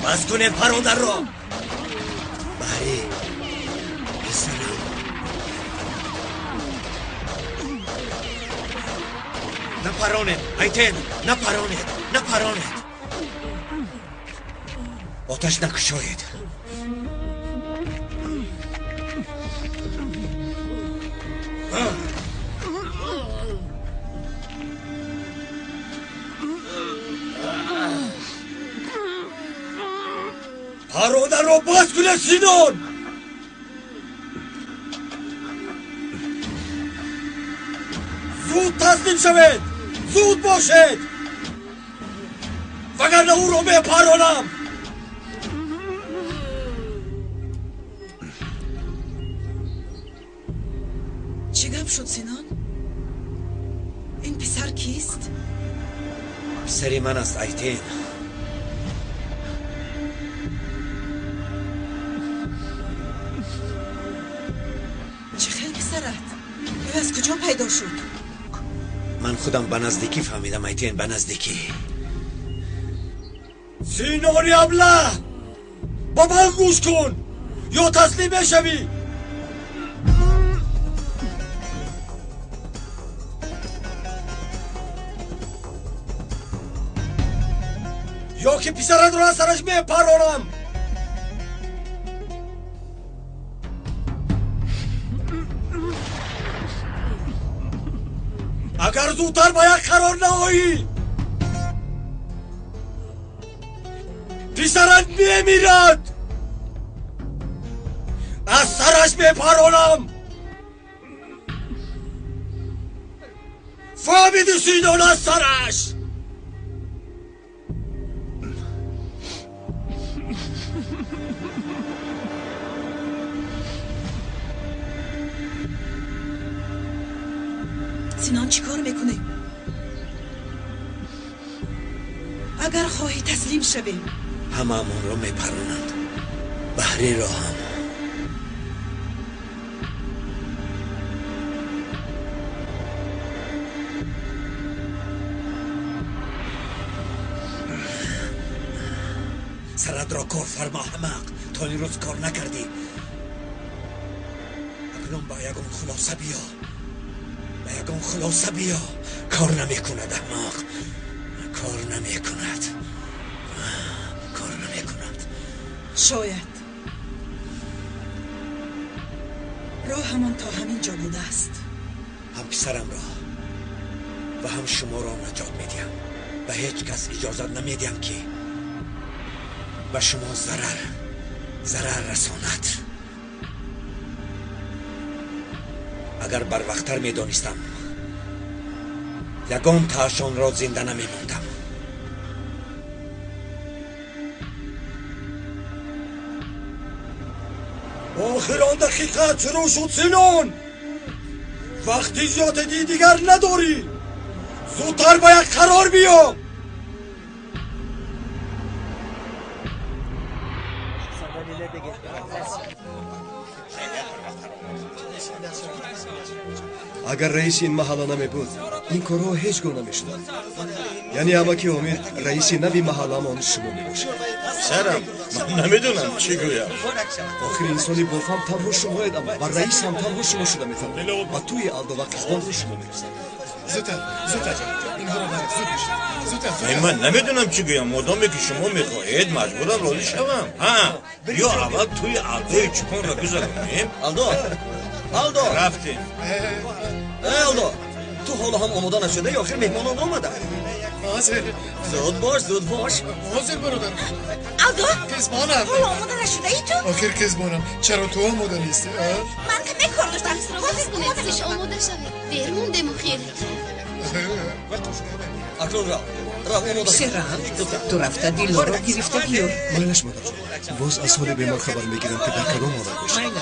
بس کنید پرادر را. بری پسرم، نپرانید ایتن، نپرانید، نپرانید، آتش نکشایید. Паронданро бас кунед, Синон! Зуд таслим шавед! Зуд бошед! Вагарна ӯро мепаронам! Чӣ гап шуд, Синон? Ин писар кист? Писари ман аст, Айтен. Чӣ хел писарат? Ӯ аз куҷо пайдо шуд? Ман худам ба наздикӣ фаҳмидам, Айтен, ба наздикӣ. Синони аблаҳ! Ба ман гӯш кун, ё таслим мешавӣ! Ё ки писаратро аз сараш мепаронам! Агар зудтар ба як қарор наоӣ, писарат мемирад! Аз сараш мепаронам! Фаҳмиди, Синон, аз сараш! Синон, чӣ кор мекунӣ? Агар хоҳӣ таслим шавем. Ҳамаамонро мепаронанд, баҳриро ҳам. Саратро кор фармо, аҳмақ! То ин рӯз кор накардӣ. Акнун ба ягон хулоса биё, ба ягон хулоса биё. Кор намекунад, аҳмақ, кор намекунад, кор намекунад. Шояд роҳамон то ҳамин ҷо будааст. Ҳам писарамро ва ҳам шуморо наҷот медиҳам. Ба ҳеҷ кас иҷозат намедиҳам, ки ба шумо зарар расонад. Агар барвақттар медонистам, ягон таашонро зинда намемондам. Охир он дақиқа шурӯъ шуд, Синон! Вақти зиёдатии дигар надорӣ! Зудтар ба як қарор биё! Агар раиси ин маҳалла намебуд, ин корҳо ҳеҷ гоҳ намешуданд. Яъне амаки Омид, раиси нави маҳалламон шумо мебошед. Писарам, ман намедонам чӣ гӯям. Охир инсони бофаҳм танҳо шумоед, аммо ва раис ҳам танҳо шумо шуда метавонед. Ба тӯи Алдо ва Қизбон шумо мерасад. Зудтар, зудтар, инҳоро баред, зуд бошед, зудтар. Ман намедонам чӣ гӯям. Модоме ки шумо мехоҳед, маҷбурам розӣ шавам. Ҳа, ё аввал тӯи Алдои чупонро гузаронем. Алдо, Алдо, рафтем. Алдо, ту ҳоло ҳам омода нашуда? Ё охир меҳмонон омада. Ҳозир. Зуд бош, зуд бош. Ҳозир, бародар. Алдо, Қизбонам. Ҳоло омода нашудаи ту? Охир қизбонам, чаро ту омода нестӣ? Ман каме кор доштам. Ҳозир омода мешавам. Омода шавед, дер мондему хир. Акнун рав, рав, омода. Серам, ту рафта Дилоро гирифта биёр. Майлаш, модарҷон, боз аз ҳоли бемор хабар мегирам, ки дар кадом ҳолат бошад.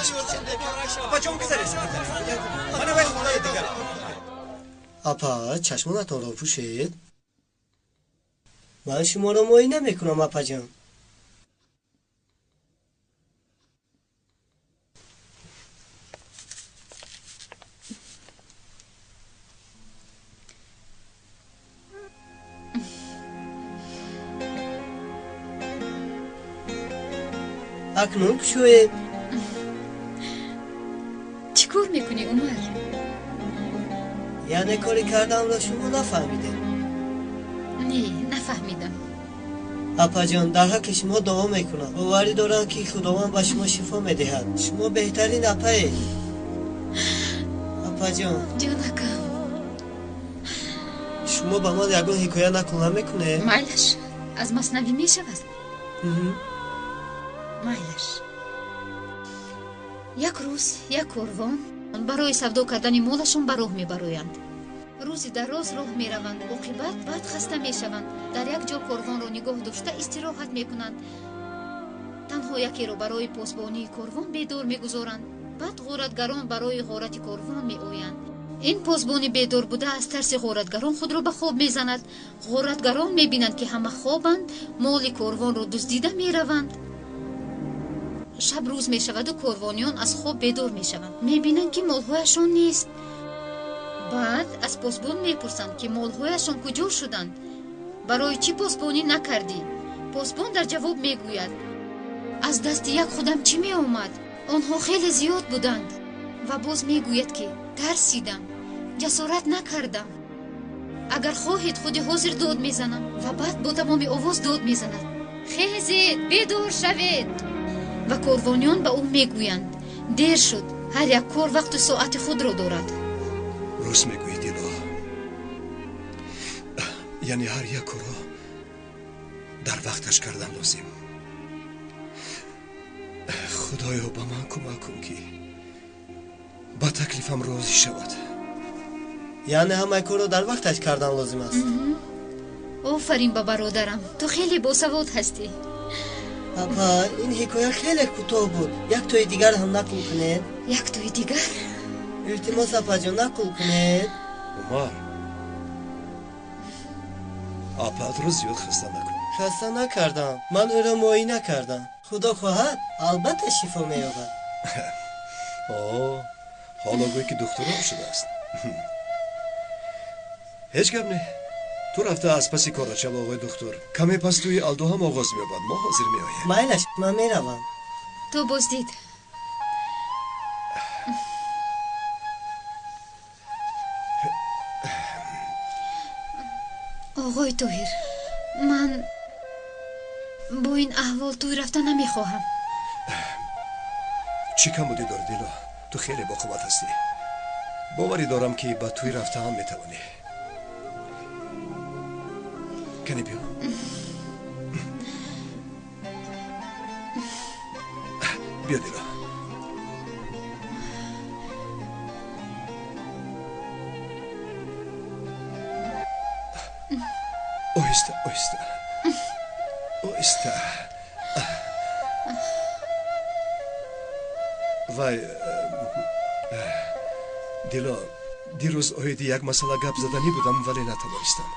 Апа, чашмонатонро пӯшед. Ман шуморо муоина мекунам, апаҷон. Акнун кушоед. Чӣ кор мекунӣ, Умар? Яъне коре кардамро шумо нафаҳмидед? Не, нафаҳмидам. Апаҷон, дар ҳаққи шумо дуо мекунам. Боварӣ дорам, ки Худованд ба шумо шифо медиҳад. Шумо беҳтарин апаед. Апаҷон. Ҷонакам. Шумо ба ман ягон ҳикоя нақл намекунед? Майлаш, аз Маснавӣ мешавад? Майлаш. Як рӯз як корвон барои савдо кардани молашон ба роҳ мебароянд. Рӯзи дароз роҳ мераванд, оқибат бад хаста мешаванд. Дар як ҷо корвонро нигоҳ дошта истироҳат мекунанд. Танҳо якеро барои посбонии корвон бедор мегузоранд. Баъд ғоратгарон барои ғорати корвон меоянд. Ин посбони бедор буда аз тарси ғоратгарон худро ба хоб мезанад. Ғоратгарон мебинанд, ки ҳама хобанд, моли корвонро дуздида мераванд. Шаб рӯз мешаваду корвониён аз хоб бедор мешаванд. Мебинанд, ки молҳояшон нест. Баъд аз посбон мепурсанд, ки молҳояшон куҷо шуданд, барои чӣ посбонӣ накардӣ? Посбон дар ҷавоб мегӯяд: аз дасти як худам чӣ меомад? Онҳо хеле зиёд буданд. Ва боз мегӯяд, ки тарсидам, ҷасорат накардам. Агар хоҳед, худи ҳозир дод мезанам. Ва баъд бо тамоми овоз дод мезанад: хезед, бедор шавед! Ва корвониён ба ӯ мегӯянд: дер шуд, ҳар як кор вақту соати худро дорад. Рост мегӯӣ, Дило. Яъне ҳар як корро дар вақташ кардан лозим. Худоё, ба ман кӯмак кун, ки ба таклифам розӣ шавад. Яъне ҳамаи корро дар вақташ кардан лозим аст. Офарин ба бародарам, ту хеле босавод ҳастӣ. Апа, ин ҳикоя хеле кӯтоҳ буд. Як тои дигар ҳам нақл кунед. Як тои дигар? Илтимос, апаҷон, нақл кунед. Умар, апаатро зиёд хаста накун. Хаста накардам, ман ӯро муоина кардам. Худо хоҳад, албатта шифо меёбад. О, ҳоло гӯй, ки духтурам шудааст. Ҳеҷ гап не, ту рафта аз паси корат шав, оғои духтур. Каме пас тӯи Алдо ҳам оғоз меёбад, мо ҳозир меоем. Майлаш, ман меравам. То боздид. Оғои Тоҳир, ман бо ин аҳвол тӯй рафта намехоҳам. Чӣ камбудӣ дорӣ, Дило? Ту хеле боқувват ҳастӣ. Боварӣ дорам, ки ба тӯй рафта ҳам метавонӣ. Кани биё. Биё, Дило. Оҳиста, оҳиста, оҳиста. Вай, Дило, дирӯз оиди як масъала гап заданӣ будам, вале натавонистам.